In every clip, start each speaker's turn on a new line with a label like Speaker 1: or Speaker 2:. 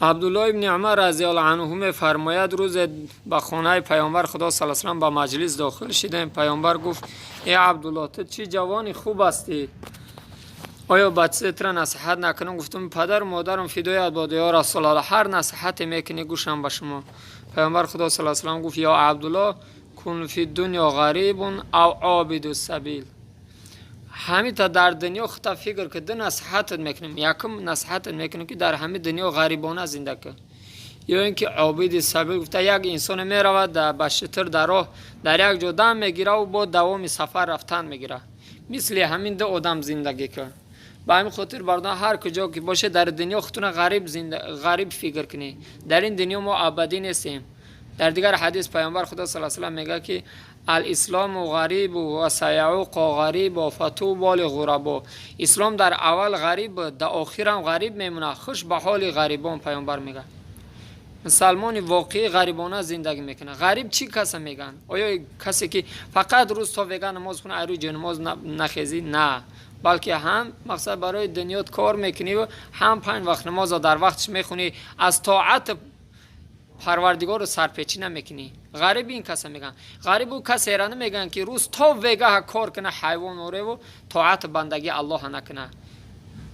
Speaker 1: Абдулло ибни Умар разияллоҳу анҳу мефармояд: рӯзе ба хонаи Паёмбар Худо саллаллоҳу алайҳи васаллам ба маҷлис дохил шидем. Паёмбар гуфт: «Э Абдулло, ту чӣ ҷавони хуб ҳастӣ, оё ба чизе тура насиҳат накунам?» Гуфтам: «Падару модарам фидоят бод, ё Расулаллоҳ, ҳар насиҳате мекунӣ, гӯшам ба шумо». Паёмбар Худо саллаллоҳу алайҳи васаллам гуфт: «Ё Абдулло, كن في الدنيا غريب أو عابر سبيل». Ҳамита дар дунё хута фикр ки ду насиҳатат мекунем. Якум насиҳатат мекунем, ки дар ҳами дунё ғарибона зинда кун ё ин ки عابر سبيل. Гуфта, як инсоне меравад ба шитр, дар роҳ дар як ҷо дам мегираву бо давоми сафар рафтан мегирад. Мисли ҳамин ду одам зиндагӣ кун. Ба ҳамин хотир, бародар, ҳар куҷо ки боше, дар дунё худтуна ғариб фикр кунӣ. Дар ин дунё мо абадӣ нестем. Дар дигар ҳадис Паёмбар Худо саллаллоҳу алайҳи васаллам мегӯяд, ки الإسلام غريب وسيعود غريبا فطوبى للغرباء. Ислом дар аввал ғариб буд, дар охирам ғариб мемонад, хуш ба ҳоли ғарибон. Паёмбар мегӯяд, мусалмони воқеӣ ғарибона зиндагӣ мекунад. Ғариб чӣ каса мегӯянд? Оё касе ки фақат рӯз то вега намоз хона, айрӯи ҷонамоз нахезӣ? На, балки ҳам мақсад барои дунёт кор мекунӣ, ҳам панҷ вақт намозо дар вақтш мехонӣ, аз тоат Парвардигорро сарпечӣ намекунӣ. Ғариб ин каса мегӯянд. Ғариб ӯ касера намегӯянд, ки рӯз то вегаҳа кор куна, ҳайвон ореву тоату бандагии Аллоҳа накуна.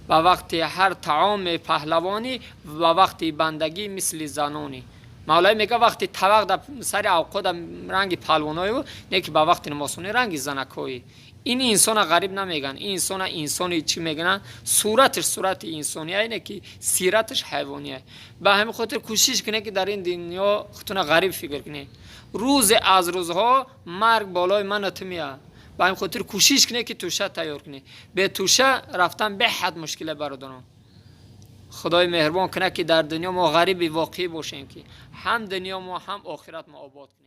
Speaker 1: Ба вақти ҳар таоме паҳлавонӣ, ба вақти бандагӣ мисли занонӣ. Мавлавӣ мега, вақти тавақ дар сари авқода ранги палвоноеву не, ки ба вақти намозхонӣ ранги занакҳои. Ин инсона ғариб намегӯянд. Ин инсона инсони чӣ мегӯянд? Сураташ сурати инсония, не ки сираташ ҳайвония. Ба ҳамин хотир кӯшиш кунед, ки дар ин дунё худтона ғариб фикр кунед. Рӯзе аз рӯзҳо марг болои ману ту меяд. Ба ҳамин хотир кӯшиш кунед, ки тӯша тайёр кунед. Бетӯша рафтан беҳад мушкиле, бародарон. Худои меҳрубон кунад, ки дар дунё мо ғариби воқеӣ бошем, ки ҳам дунё мо, ҳам охират мо обод кунем.